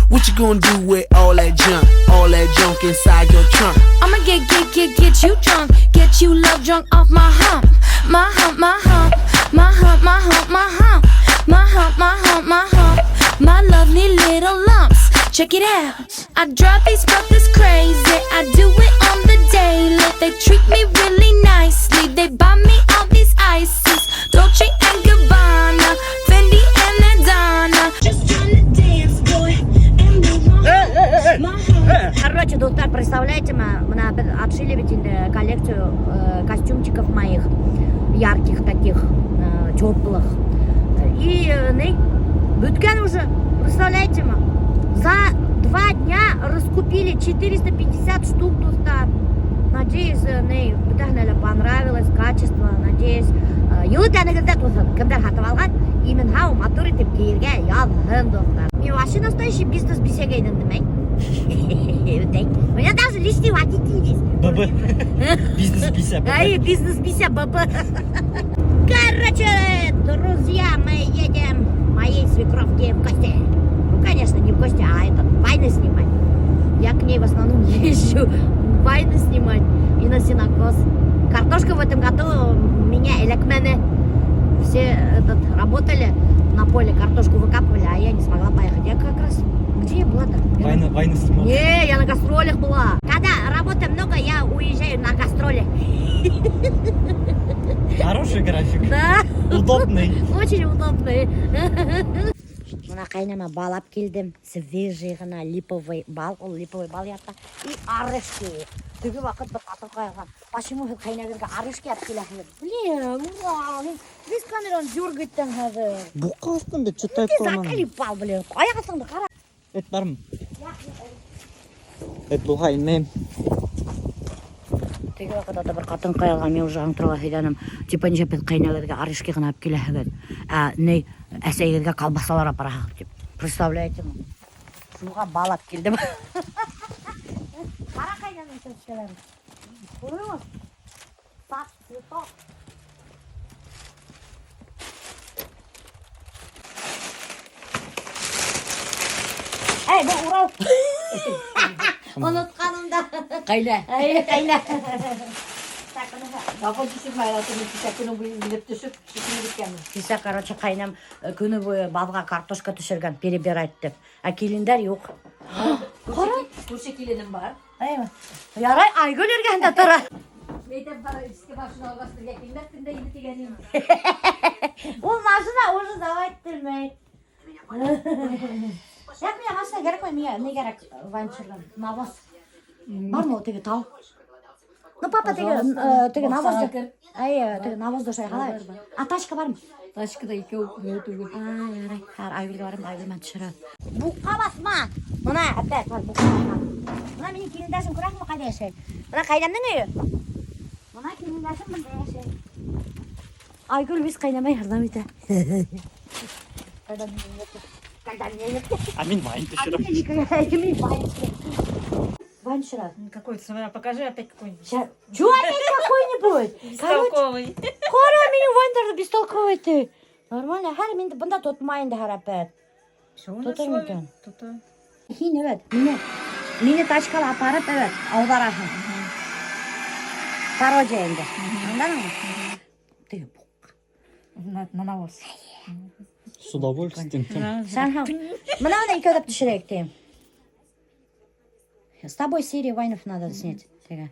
What you gonna do with all that junk inside your trunk? I'ma get you drunk, get you love drunk off my hump, my hump, my hump, my hump, my hump, my hump, my hump, my hump, my hump, my lovely little lumps. Check it out. I drive these brothers crazy. I do it on the daily. They treat me really nicely. They buy me all these ices, Dolce and Gabbana, Fendi and Adana. Just tryna dance, boy, and move my hump, my hump. Короче, дуҫтар, представляете, бына беҙ отшили ведь инде коллекцию костюмчиков моих, ярких таких, теплых. И ни, бөткән уже, представляете ме? За 2 дня раскупили 450 штук, дуҫтар. Надеюсь, ни, бөтәһенә лә понравилось качество, надеюсь. Йылы тәнегеҙҙә тыуһын, кемдәр һатып алған, имен һау, матур итеп кейергә яҙһын, дуҫтар. Мин вообще настоящий бизнес бисәгә әйләндем, әй. У меня даже личный водитель есть. ББ. Бизнес бисә. Ай, бизнес бисә, ББ. Короче, друзья, мы едем моей свекровке в гости. Ну, конечно, не в гости, а этот, вайны снимать. Я к ней в основном езжу вайны снимать и на сенокос. Картошка в этом году меня эләкмәне. Все этот, работали на поле, картошку выкапывали, а я не смогла поехать. Я как раз... Где я была-то? Вайны снимал. Не, я на гастролях была. Когда работы много, я уезжаю на гастроли. Хороший график. Да, Удобный. Очень удобный. Бына ҡәйнәмә бал алып килдем. Свежий ғына липовый бал. Ул липовый бал ярата. И орешки. Теге ваҡыт бер ҡатын ҡуйған. Почему һеҙ ҡәйнәгеҙгә орешки алып киләһегеҙ? Блин, ура, весь камераны дергать итәм хәҙер. Буҡ аҫтында что-то. Ты заколебал, блин. Аяҡ аҫтыңды ҡара. Эт бармы? Эт булһа инмәйем. Теге ваҡытта бер ҡатын ҡуйған, мин уже аңтырға һөйләнем. Типа нишләп һеҙ ҡәйнәгеҙгә орешки ғына алып киләһегеҙ? Ә ни әсәйегеҙгә колбасалар апараһығыҙ тип. Представляете ме? Шуға бал алып килдем. Ҡара ҡәйнәнең сәскәләрен. Күрҙеңме? Сад цветок. Эй, был Урал. Онотҡаным да. Ҡәйнә. Эй, ҡәйнә. Вагон төшөп майҙа кисә көнө буйы килеп төшөп, шикелле бөткәнмен. Кисә, короче, ҡәйнәм көнө буйы баҙға картошка төшөргән, перебирать итеп. Ә килендәр юҡ. Ҡара. Күрше киленем бар. Әйме. Ярай, Айгөл эргәһендә тора. Әйтәм, бара иҫке машина алғас беҙгә килмәҫ тә инде тигәнем. Ул машина уже давать итмәй. Юҡ, миңә машина кәрәкмәй, миңә ни кәрәк, вайн төшөргән? Навоз. Бармы ул теге тау? Ну, папа теге, теге навозды. Баҡсаға кер. Әй, теге навозды шулай ҡалай. А тачка бармы? Тачкада икәү, берәү түгел. А, ярай. Хәҙер Айгөлгә барам, Айгөл менән төшөрәм. Буҡҡа баҫма. Бына опять вот буҡҡа баҫма. Бына минең килендәшем күрәһеңме ҡайҙа йәшәй? Бына ҡәйнәмдең өйө. Бына килендәшем бында йәшәй. Айгөл беҙ ҡәйнәмә ярҙам итә. Когда меня нет. А мин вайн төшөрәм. Мин вайн төшөрәм. Вайн төшөрәм. Какой-то, смотри, покажи опять какой-нибудь. Ща. Чё опять какой-нибудь? Короче, Бестолковый. ҡара минең вайндарҙы бестолковый ты. Нормально. Хәҙер мин бында тотмай инде хәҙер опять. Все у нас Тотор ловит. микән? Тота. Һин әйбәт, мине тачкала апарып әйбәт, ауҙараһың. Пародия инде. Аңланыңмы? Теге буҡ. На навоз. С удовольствием. Һәм бына уны икәүләп төшөрәйек тием. С тобой серию вайнов надо снять. Теге.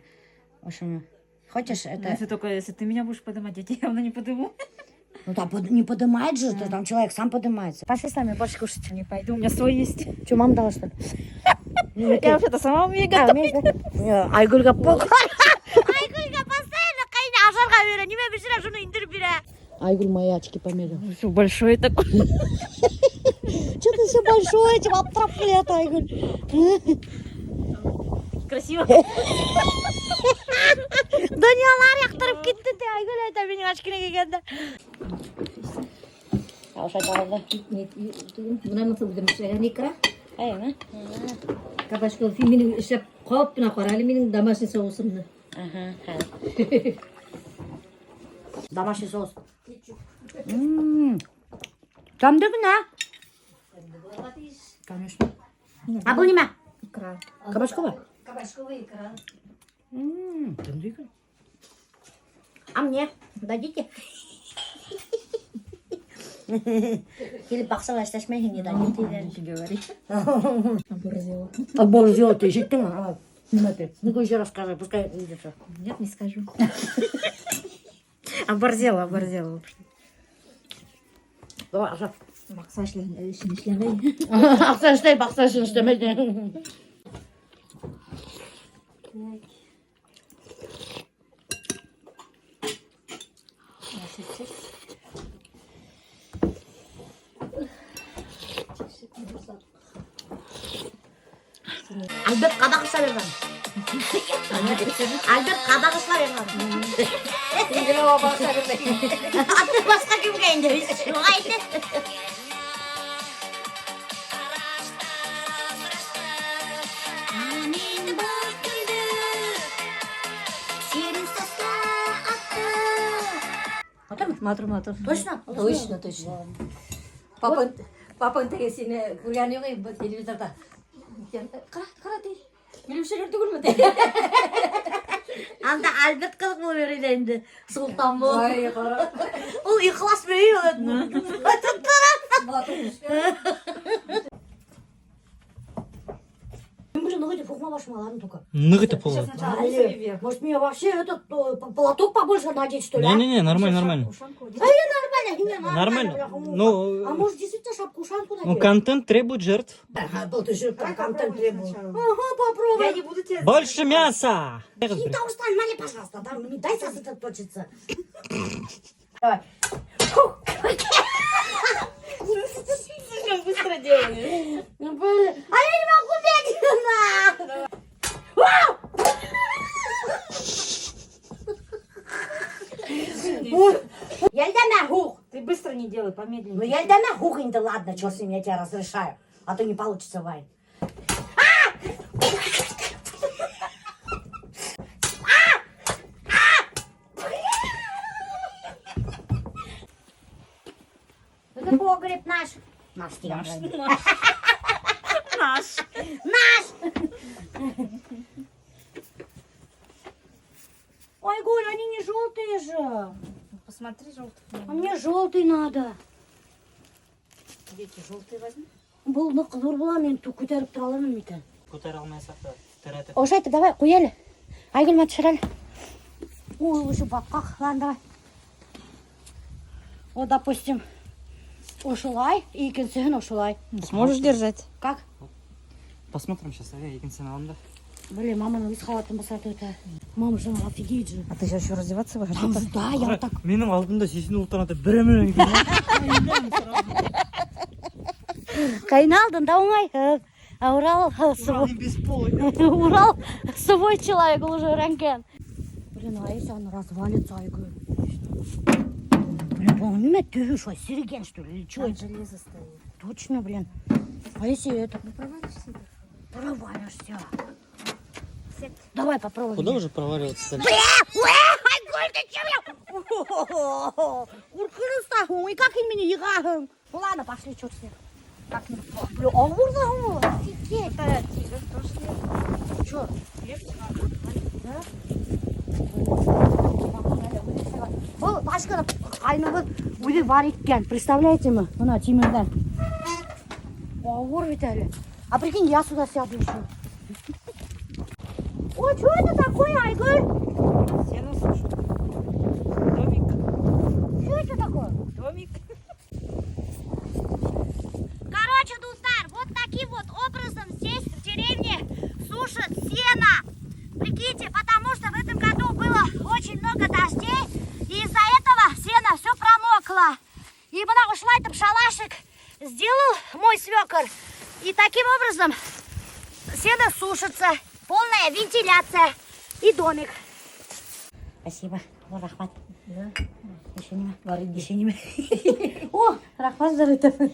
Ошоно. Хочешь это? Если только если ты меня будешь поднимать, я тебя явно не подниму. Ну там не поднимает же, ты там человек сам поднимается. Пошли с нами больше кушать. Не пойду, у меня свой есть. Что, мама дала, что ли? Ну, Я вообще-то сама умею А, готовить. умеешь, да? Не, Айгөлгә пох. Айгөлгә постоянно ҡәйнә ашарға бирә, нимә бешерә, шуны индереп бирә. Айгөл мои очки померил. Все большой такой. Что-то все большое, типа аптырап килә Айгөл. Красиво. Донъялар яҡтырып китте ти Айгөл әйтә минең очкины кейгәндә. Ошай. Бына мыҫыл үҙем эшләгән икра. Әйме? Кабачков минең эшләп ҡабып ҡына ҡара әле минең домашний соусымды. Ага, хәҙер. Домашний соус. Тәмле генә. Конечно. А был нимә? Икра. Кабачковая? Кабачковая икра. Тәмле икән. А мне дадите? Килеп баҡсала эшләшмәйһең, не дадите. Не говори. Оборзела. Оборзела, ты ишеттеңме? А, нимә ты? Ну-ка еще расскажи, пускай идет. Нет, не скажу. Оборзела, оборзела. Давай, аша. Баҡса эшен эшләмәй. Аҡса эшләй, баҡса эшен эшләмәй. Альберт ҡаҙаҡ эшләп биргән. Альберт ҡаҙаҡ эшләп биргән. Аты башҡа кемгә инде? Шуға инде. Матурмы? Матур, матур. Точно? Точно, точно. Папа, папаң теге һине күргән юҡ инде телевизорҙа. Ҡара, ҡара ти. Миләүшәләр түгелме ти? Анда Альберт ҡыҙыҡ булып йөрөй инде. Солтан булып. Ай, ҡара. Ул ихлас бейей ул. Тоттора. Матур төшкән. Блин, ну итеп һуҡма башыма, ладно только. Ныҡ итеп һуға. Али, может мне вообще этот платок побольше надеть, что ли? а? Не-не-не, нормально, нормально. А я нормально, не, нормально. Нормально. бляха, муха. Ну, А может действительно шапку-ушанку надеть? Ну, контент требует жертв. Ага, был ты же там контент требует. Ага, попробуй. Я не буду тебя... Больше мяса! Не там устань, мали, пожалуйста, да, не дай сосредоточиться. Давай. Фу. Слишком быстро делаешь. Ну, блин, а я не могу медленно. Вау! Йәлдәмә һуҡ. Ты быстро не делай, помедленнее. Ну, йәлдәмә һуҡ инде, ладно, чё с ним, я тебя разрешаю. А то не получится, Вань. Это погреб наш. Наш, наш. Наш. Наш! Ой, Гуль, они не желтые же. Посмотри, желтый. А мне желтый надо. Дети, желтый возьми. Был ныҡ ҙур була, мин күтәреп тора алырмын микән? Күтәрә алмайһаң да, терәтеп. Ошайтып, давай, ҡуй әле. Айгөл, мә төшөр әле. Ой, уже батҡаҡ. Ладно, давай. Вот, допустим, ошолай, икенсеһен ошолай. Сможешь держать? Как? Посмотрим сейчас, я икенсеһен алам да. Блин, маманың үҙ халатын баҫа это. Мама же офигеет же. А ты сейчас еще раздеваться будешь? Там же, да, я вот так. Минең алдымда сисенеп ултыра бер менән. Ҡайны алдында уңайһыҙ. А Урал свой, Без пола. Урал свой человек, ул уже өйрәнгән. Блин, а если он развалится, Айгөл? Блин, был нимә төбө шулай серегән, что ли, или что это? Железо стоит. Точно, блин. А если это? Ну провалишься. Провалишься. Давай попробуем. Куда уже проваливаться? Бля! Айгөл, ты чем я? Ҡурҡыныс та һуң, и как һин мине йығаһың? Ну ладно, пошли, черт с ним. Как-нибудь. Бля, ауыр ҙа һуң ул, офигеть. Чё? Да? Был тачканы ҡайныбыҙ үҙе бар иткән, представляете мы? Бына тимерҙән. Ауыр бит әле. А прикинь, я сюда сяду еще. Ой, что это такое, Айгуль? Сено сушат. Домик. Что это такое? Домик. Короче, дуҫтар, вот таким вот образом здесь, в деревне, сушат сено. Прикиньте, потому что в этом году было очень много дождей, и из-за этого сено все промокло. И бына ошолай итеп шалашик сделал мой свекор. И таким образом сено сушится, полная вентиляция и домик. Спасибо. О, рәхмәт. Да. Еще нимә. Бар инде. Еще нимә. О, рәхмәт ҙур итеп. О,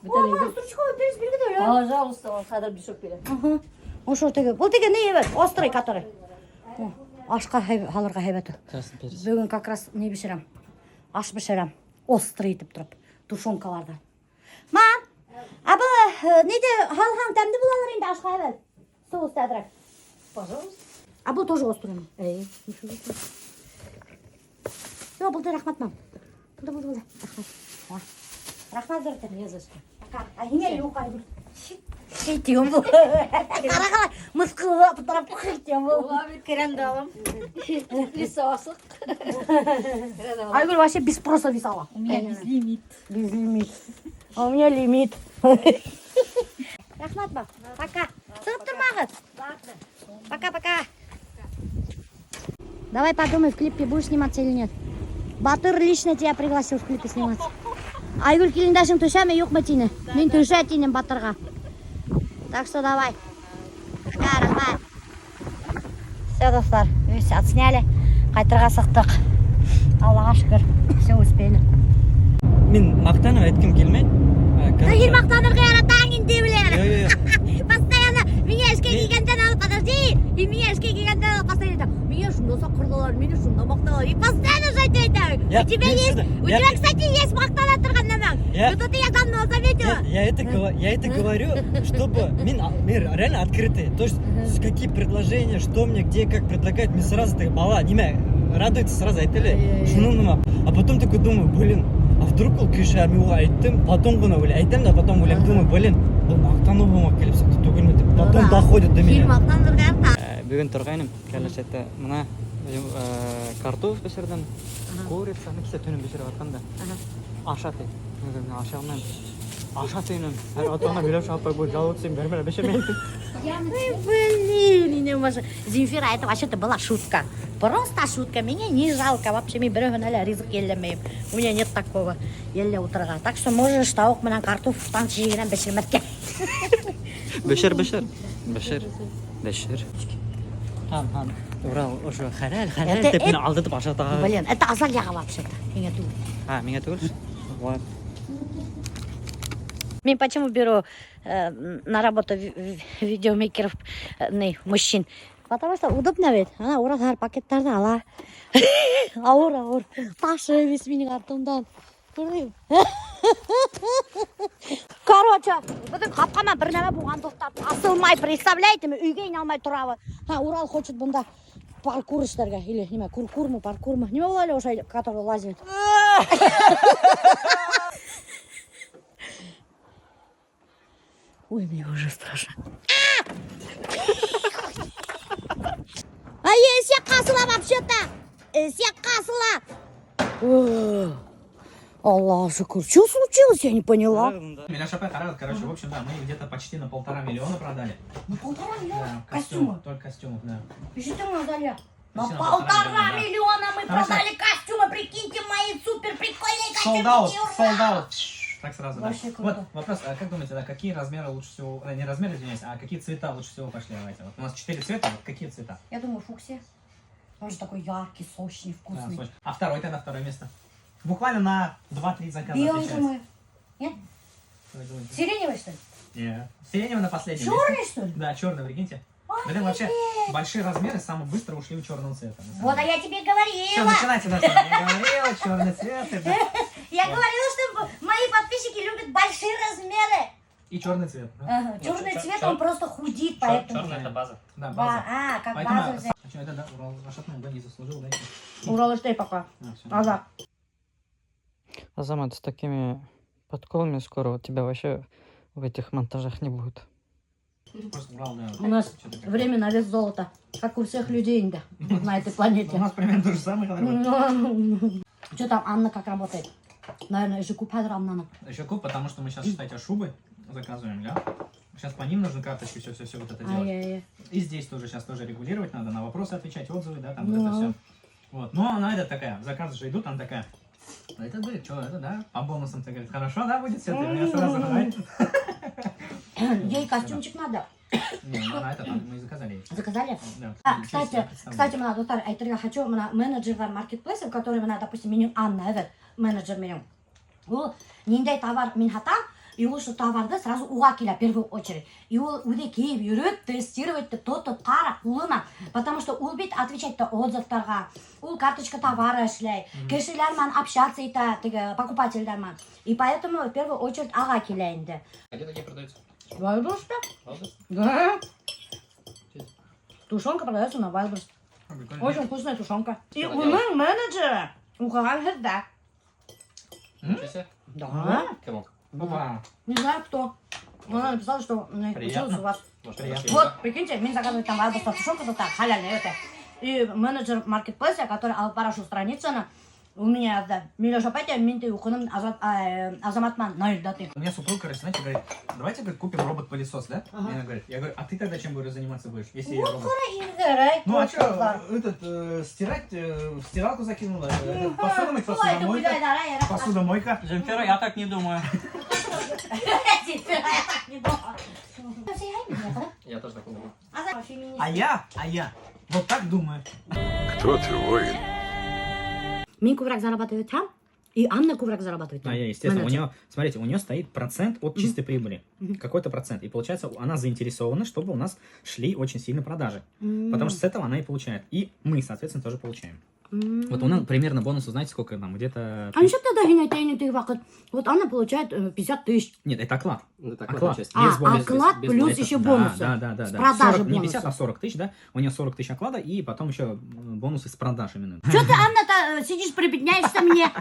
Бөтә мам, стручковый перец биргеҙ әле. Пожалуйста, ул хәҙер мешок бирә. Ага. Ошо теге. Был теге ни һәйбәт? Острый который. О, ашҡа һалырға һәйбәт ул. Красный перец. Бөгөн как раз ни бешерәм? Аш бешерәм. Острый итеп тороп. Тушенкаларҙан. Мам, а был Нимә һалһаң тәмле булалыр инде ашҡа әҙерәк. Соус әҙерәк. Пожалуйста. А был тоже острый. Эй. Все, булды, рәхмәт, мам. Булды, булды, булды. Рәхмәт. Рәхмәт ҙур. Не за что. Пока. А һиңә юҡ, Айгөл. Хейтем был. Ҡара ҡалай, мыҫҡыллап тороп хейтем был. Керәмде алам. Лиса асыҡ. Айгөл вообще без спроса висала. У меня безлимит. Безлимит. А у меня лимит. Рәхмәт, ба. Пока. Сығып тормағыҙ. Пока-пока. Давай подумай, в клипе будешь сниматься или нет. Батыр лично тебя пригласил в клипе сниматься. Айгөл килендәшең төшәме, юҡмы тине? Мин төшә тинем Батырға. Так что давай. Пока, рәхмәт. Все, дуҫтар, весь отсняли. Ҡайтырға сыҡтыҡ. Аллаға шөкөр, все успели. Мин маҡтанып әйткем килмәй. Да һин маҡтанырға яратаң инде, блин. Юҡ, юҡ. Постоянно миңә эшкә килгәндән алып, подожди, и миңә эшкә килгәндән алып постоянно әйтә, мине шунда саҡырҙылар, мине шунда маҡталар. И постоянно же әйтә. Я- У тебя мин есть, сюда- у я- тебя, кстати, есть маҡтана торған нәмәң. Я- Вот это я давно заметила. Я это говорю, чтобы мин реально открытый. То есть, какие предложения, что мне, где, как предлагать, мне сразу так бала, нимә, радуется сразу әйтә лә, шуны нимә. А потом такой думаю, блин, а вдруг ул кеше мин уға әйттем, потом ғына уйлай, әйтәм дә, потом уйлайым, думаю, блин, был маҡтаныу булмаҡ килеп сыҡты түгелме тип, потом Да. доходит до Һин меня. маҡтанырға ярата. Бөгөн торғайным, кәләшәттә мына картоф бешерҙем, курица, кисә төнөн бешереп ятҡан да. Аша ти. Мин аша алмайым. Аша тинем. Һәр атана Миләүшә апай будет жаловаться, бер бер бешермәйем. Ой, блин, не может. Земфира, это вообще-то была шутка. Просто шутка. Меня не жалко. Вообще, мин берәүһенә лә ризыҡ йәлләмәйем. У меня нет такого. Йәлләп ултырырға. Так что можешь тауыҡ менән картофтан шигенән бешермәҫкә. Бешер, бешер. Бешер. Бешер. Һәм, һәм. Урал ошо хәләл, хәләл тип мине алдатып ашата. Блин, это Азалияға вообще-то. Миңә түгел. А, миңә түгел? Ладно. Мин почему беру на работу видеомейкеров, не, мужчин? Потому что удобно ведь. Ана Урал һәр пакеттарҙы ала. Ауыр, ауыр. Ташы весь минең артымдан. Күрҙең? Короче, беҙҙең ҡапҡа бер нәмә булған дуҫтар. Асылмай, представляете, өйгә инә алмай торабыҙ. Ха, Урал хочет бында паркур эшләргә. Или нимә, куркурмы, паркурмы. Нимә була әле ошо, который лазит? Ой, мне уже страшно. А я ҡасыла вообще-то. Эсәк ҡасыла. Аллаға шөкөр. Что случилось, я не поняла. Миляш апай ҡарағыҙ, короче, в общем, да, мы где-то почти на 1,5 миллиона продали. На 1,5 миллиона? Да, костюмы. Только костюмов, да. Ишеттеңме, Азалия? На Почти на полтора 1,5 миллиона, да. миллиона мы Короче, продали костюмы, прикиньте, мои супер прикольные костюмы. Sold out, Ура! sold out. Так сразу, да. Вообще круто. Вот вопрос, а как думаете, да, какие размеры лучше всего, не размеры, извиняюсь, а какие цвета лучше всего пошли? Давайте. Вот у нас 4 цвета, вот какие цвета? Я думаю, фуксия. Он же такой яркий, сочный, Да, вкусный. сочно. А второй тогда, второе место. Буквально на 2-3 заказа Белый, отличается. думаю. Нет? Что вы думаете? Сиреневый, что ли? Нет. Сиреневый на последнем Черный, месте. что ли? Да, черный, прикиньте. Блин, вообще, большие размеры самые быстро ушли у черного цвета. На самом Вот, а деле. я тебе говорила. Все, начинайте, да, я говорила, черный цвет. Это... Я говорила, что мои подписчики любят большие размеры. И черный цвет. Да? Ага, черный цвет, он просто худит, поэтому. Черный это база. Да, база. А, как Поэтому, базу взять. А что, это, да, Урал Рашатный, да, не заслужил, да? Урал что пока. А, всё. Ага. Азамат, с такими подколами скоро у тебя вообще в этих монтажах не будет. Просто Урал, да. У нас что-то как-то. время на вес золота, как у всех людей, да, на этой У планете. нас примерно то же самое. Говорю. Что там Анна как работает? Наверное, еще күп хәҙер Аннаның. Еще күп, потому что мы сейчас, кстати, шубы заказываем, да? Сейчас по ним нужно карточки, все-все-все вот это делать. Ай-яй-яй. И здесь тоже сейчас тоже регулировать надо, на вопросы отвечать, отзывы, да, там вот это Ну. все. Вот. Но она это такая, заказы же идут, она такая, «А это, говорит, что, это, да, по бонусам, ты, говорит, хорошо, да, будет все, ты меня сразу, давай». Ей костюмчик надо. Не, ну она это, там, мы и заказали ей. Заказали? Да. А, Ничего кстати, себе представляю. кстати, мына дуҫтар, әйтергә хочу, мына менеджерҙар маркетплейсов, который мына, допустим, минең Анна, evet, менеджер минең. Ул ниндәй товар мин һатам, и ул шул товарҙы сразу уға килә, в первую очередь. И ул үҙе кейеп йөрөп, тестировать итеп, тотоп, ҡара ҡулына. Потому что ул бит отвечать итә отзывтарға, ул карточка товара эшләй, кешеләр менән общаться итә, теге покупательдәр менән. И поэтому в первую очередь уға килә инде. А где такие продаются? Вайлдберриста? Wildberries? Да. Тушенка продается на Wildberries. Очень вкусная тушенка. И уның менеджеры уҡыған һеҙҙә. Ничего себе. Да. Кому? Опа. Не знаю кто. Но она написала, что Приятно. училась у вас. Может, Приятно. пошли, Вот, прикиньте, мин заказываю там Wildberries тушенка, тут халяльная это. И менеджер маркетплейса, который алып бара шул страницаны, у меня да, Миләүшә апай, мин ти уҡыным Азамат менән Наилдә ти. У меня супруга, короче, знаете, говорит, давайте, говорит, купим робот-пылесос, да? И она говорит, я говорю, а ты тогда чем будешь заниматься будешь, если я робот? Ну а что, этот, стирать, в стиралку закинула, посуду мыть, посудомойка. Посудомойка. Земфира, я так не думаю. Я так не думаю. Я тоже так не думаю. А я вот так думаю. Кто ты, воин? Мин күберәк зарабатываю там, и Анна күберәк зарабатывает там. А я, естественно, у Менеджер. нее, смотрите, у нее стоит процент от чистой прибыли. Какой-то процент. И получается, она заинтересована, чтобы у нас шли очень сильно продажи. Потому что с этого она и получает. И мы, соответственно, тоже получаем. Вот у нас примерно бонусы, знаете, сколько там, где-то... А нишләп тогда һин әйтәйем теге ваҡыт? Вот Анна получает 50 тысяч. Нет, это оклад. Ну, это Оклад. оклад, часть. А, Без бонусов. оклад без плюс бонусов. еще Да, бонусы. Да. С продажи 40, не 50, бонусов. а 40 тысяч, да? У нее 40 тысяч оклада и потом еще бонусы с продаж именно. Че ты, Анна-то, сидишь, прибедняешься мне?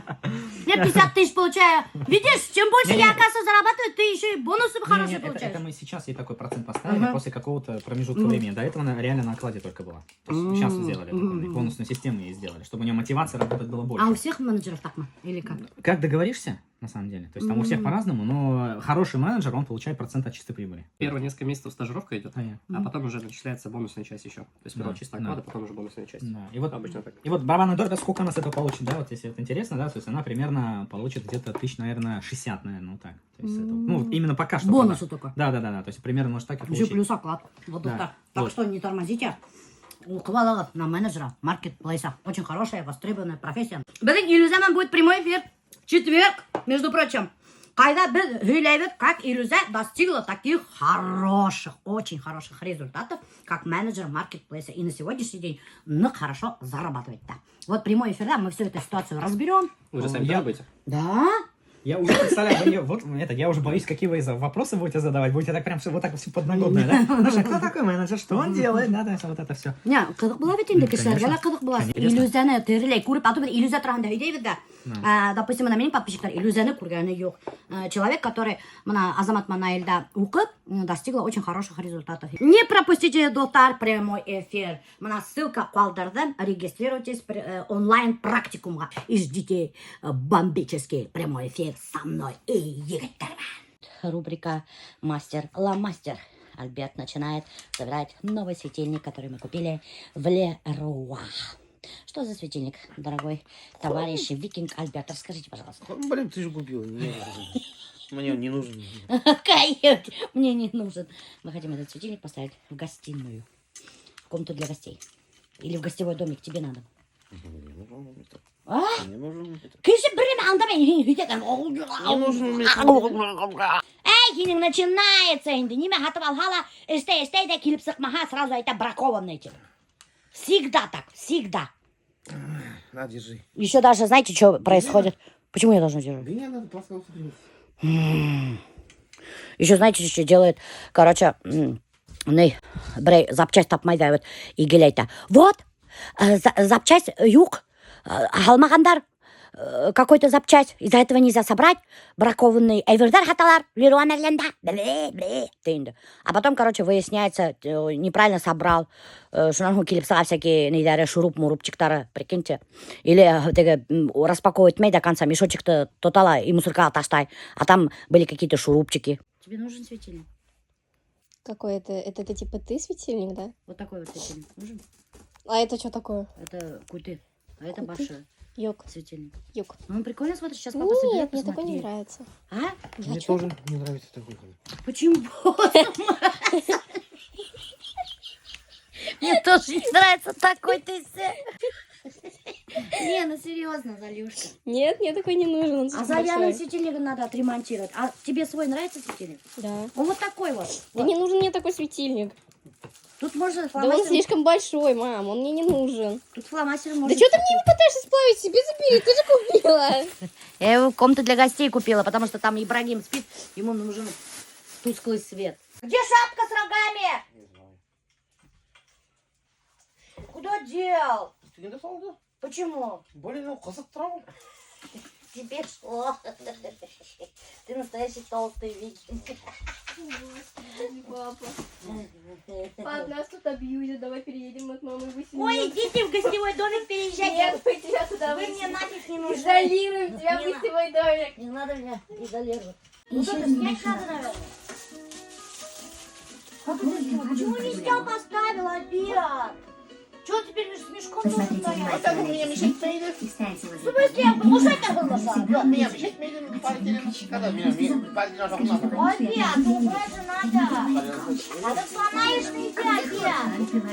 Я 50 тысяч получаю. Видишь, чем больше я, оказывается, зарабатываю, ты еще и бонусы Не, хорошие не, это, получаешь. это мы сейчас ей такой процент поставили после какого-то промежутка времени. До этого она реально на окладе только была. То есть сейчас сделали такую бонусную систему ей сделали, чтобы у нее мотивация работать было больше. А у всех менеджеров так, ма? Или как? Как договоришься, на самом деле. То есть там у всех по-разному, но хороший менеджер, он получает процент от чистой прибыли. Первые несколько месяцев стажировка идет, А я. а потом уже начисляется бонусная часть еще. То есть сперва чисто оклад, а потом уже бонусная часть. Да. И вот, Обычно так. и вот барабанная дробь, да, сколько она с этого получит, да, вот если это интересно, да, то есть она примерно получит где-то тысяч, наверное, 60, наверное, вот так. То есть это, ну, вот именно пока что. Бонусы только. Да, то есть примерно может так и Еще получить. плюс оклад. Вот так. Так Вот. что не тормозите. Уҡып алығыҙ на менеджера маркетплейса. Очень хорошая, востребованная профессия. Беҙҙең Илүзә менән будет прямой эфир. Четверг, между прочим. Ҡайҙа беҙ һөйләйбеҙ, как Илүзә достигла таких хороших, очень хороших результатов, как менеджер маркетплейса. И на сегодняшний день ныҡ хорошо зарабатывает. Да. Вот прямой эфир, да, мы всю эту ситуацию разберем. Вы же сами Я- тоже будете? Да? Я уже представляю, вы мне- вот это, я уже боюсь, какие вы вопросы будете задавать. Будете так прям все вот так все подноготное, да? Знаешь, а кто такой менеджер, что он делает, да, да, всё вот это все. Не, ҡыҙыҡ була бит инде кешеләргә лә ҡыҙыҡ була. Конечно. Илүзәне тереләй күреп, а то беҙ Илүзә тураһында һөйләйбеҙ ҙә. А, допустим, бына минең подписчиктар Илүзәне күргәне юҡ. Человек, который бына Азамат менән Наилдә уҡып, достигла очень хороших результатов. Не пропустите, дуҫтар, прямой эфир. Бына ссылка ҡалдырҙым, регистрируйтесь онлайн практикумға и ждите бомбический прямой эфир со мной и егеттәр. Рубрика «Мастер Ла-мастер». Альберт начинает собирать новый светильник, который мы купили в Леруа. Что за светильник, дорогой товарищ Викинг Альберт? Расскажите, пожалуйста. Блин, ты же купил. Мне он не нужен. Каюсь, мне не нужен. Мы хотим этот светильник поставить в гостиную, в комнату для гостей. Или в гостевой домик тебе надо. Мне не нужен это. А? Не нужен это. Кеше бер нәмә аңламай Не нужен мне. Эй, һинең начинается инде. Нимә һатып алһа ла, эшләй, эшләй ҙә килеп сыҡмаһа, сразу әйтә бракованный тип. Всегда так, всегда. На, держи. Еще даже, знаете, что происходит? Почему я должна держать? Да не, надо плоскогубцы принести. Еще знаете, что делает? Короче, ни, берәй запчасть тапмай ҙа вот и килә әйтә. Вот, запчасть юҡ, алмағандар, какой-то запчасть, из-за этого нельзя собрать, бракованный әйберҙәр һаталар, Леруа Мерленда, бле, бле, ти инде. А потом, короче, выясняется, неправильно собрал, шунан һуң килеп сыға всякие ниҙәре, шуруп-мурупчиктары, прикиньте. Или теге распаковывать итмәй до конца, мешочекты тота ла и мусоркаға ташлай, а там были какие-то шурупчики. Тебе нужен светильник? Какой это? Это типа ты светильник, да? Вот такой вот светильник нужен? А это что такое? Это куты. А это Куты? большой Юҡ. светильник. Юҡ. Ну, он прикольно смотрит, сейчас папа соберет, Нет, мне такой не посмотри. нравится. А? Я Мне чё? тоже не нравится такой. Почему? Мне тоже не нравится такой ты все. Не, ну серьезно, Залюшка. Нет, мне такой не нужен. Он А слишком Заляну большой. светильник надо отремонтировать. А тебе свой нравится светильник? Да. Он вот такой вот. Да Вот. не нужен мне такой светильник. Тут можно Да он фломастером. слишком большой, мам, он мне не нужен. Тут фломастером Да можно. что ты мне его пытаешься сплавить? Себе забери, ты же купила. Я его в комнату для гостей купила, потому что там Ибрагим спит, ему нужен Тусклый свет. Где шапка с рогами? Не знаю. Куда дел? Тегендә һалды. Почему? Блин, ну ҡыҫып тора. Тебе шло. Ты настоящий толстый викинг. Папа. Пап, нас тут абьюзят, давай переедем от мамы в Ой, идите в гостевой домик переезжайте. Нет, мы тебя туда Вы мне нафиг не нужны. Изолируем тебя в Не гостевой домик. Не надо меня изолировать. Ну что-то снять надо, наверное. Как это снял? Почему не снял, поставил, Альберт? Чего теперь с мешком должен стоять? Меня мешать мейді. В смысле, я мешать должна? Юҡ, миңә мешать мейді. Когда меня полиэтилен Альберт, ну убрать же надо. Надо сломаешь ты, Альберт.